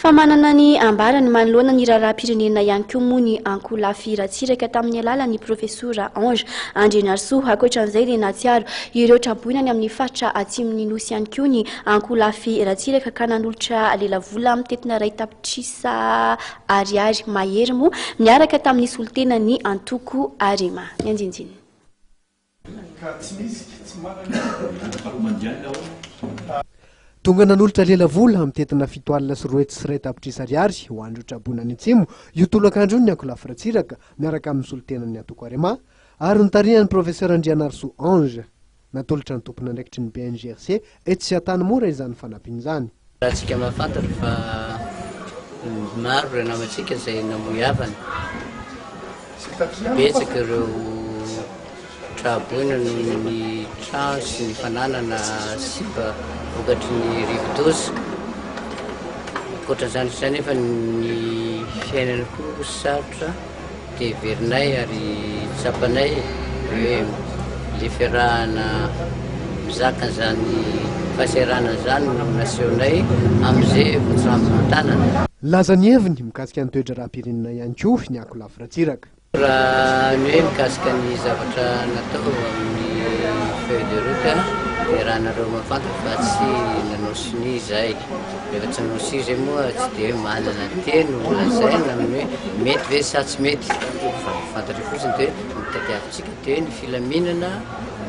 Fa manana ny ambarany manoloana ny raharaham-pirenena ihany koa moa ny ankolafy Ratsiraka tamin'ny alalan'ny Profesora Ange Andrianarisoa. Ankoatran'izay dia nahatsiaro ireo traboina any amin'ny faritra atsimon'ny Nosy ihany koa ny ankolafy Ratsiraka ka nanolotra lelavola mitentina iray tapitrisa ariary mahery moa miaraka tamin'ny solontenan'ny antoko Arema. Ny andinindininy. Tonga nanolotra lelavola mitentina 270,001 ariary ho an'ireo traboina any Atsimo io tolakandro io ny ankolafy Ratsiraka miaraka amin'ny solontenan'ny antoko Arema ary notarihan'ny Professeur Andrianarisoa Ange. Natolotra ny tompon'andraikitry ny BNGRC etsy Antanimora izany fanampiana izany. Raha mahafantatra fa maro ireo namantsika izay namoy havana, betsaka ireo tra-boina noho ny trano sy ny fananana simba vokatry ny rivodoza. Ankoatra izany kosa anefa ny fiainana koa sarotra. Dia heverinay ary tsapanay hoe le fiarahana mizaka an'izany fahasahiranana izany no nasehonay amin'izay voatsirambin'ny tanana. Nilaza ny heviny mikasika ny toe-draharaham-pirenena ihany koa ny ankolafy Ratsiraka. Raha ny hoe mikasika ny zavatra natao amin'ny feuille de route dia raha nareo mahafantatra fa tsy nanao sonia izahay. Rehefa tsy nanao sonia izay moa tsy dia hoe manana teny ho lazaina amin'ny hoe mety ve sa tsy mety fa ny fantatra fotsiny dia hoe ny tadiavintsika dia hoe ny filaminana,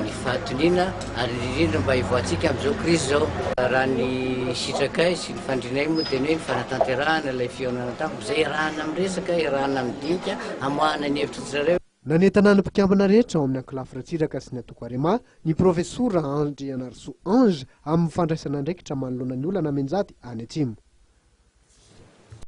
ny fahatoniana ary indrindra mba hivoahantsika amin'izao krizy izao. Raha ny sitrakay sy ny fanirianay moa dia ny hoe ny fanatanterahana ilay fihaonana an-tampo izay iarahana miresaka, iarahana midinika, amoahana ny hevitra tsirairay. Nanentana ny mpikambana rehetra ao amin'ny ankolafy Ratsiraka sy ny antoko Arema ny Profesora Andrianarisoa Ange amin'ny fandraisana andraikitra manoloana ny olana mianjady any Atsimo.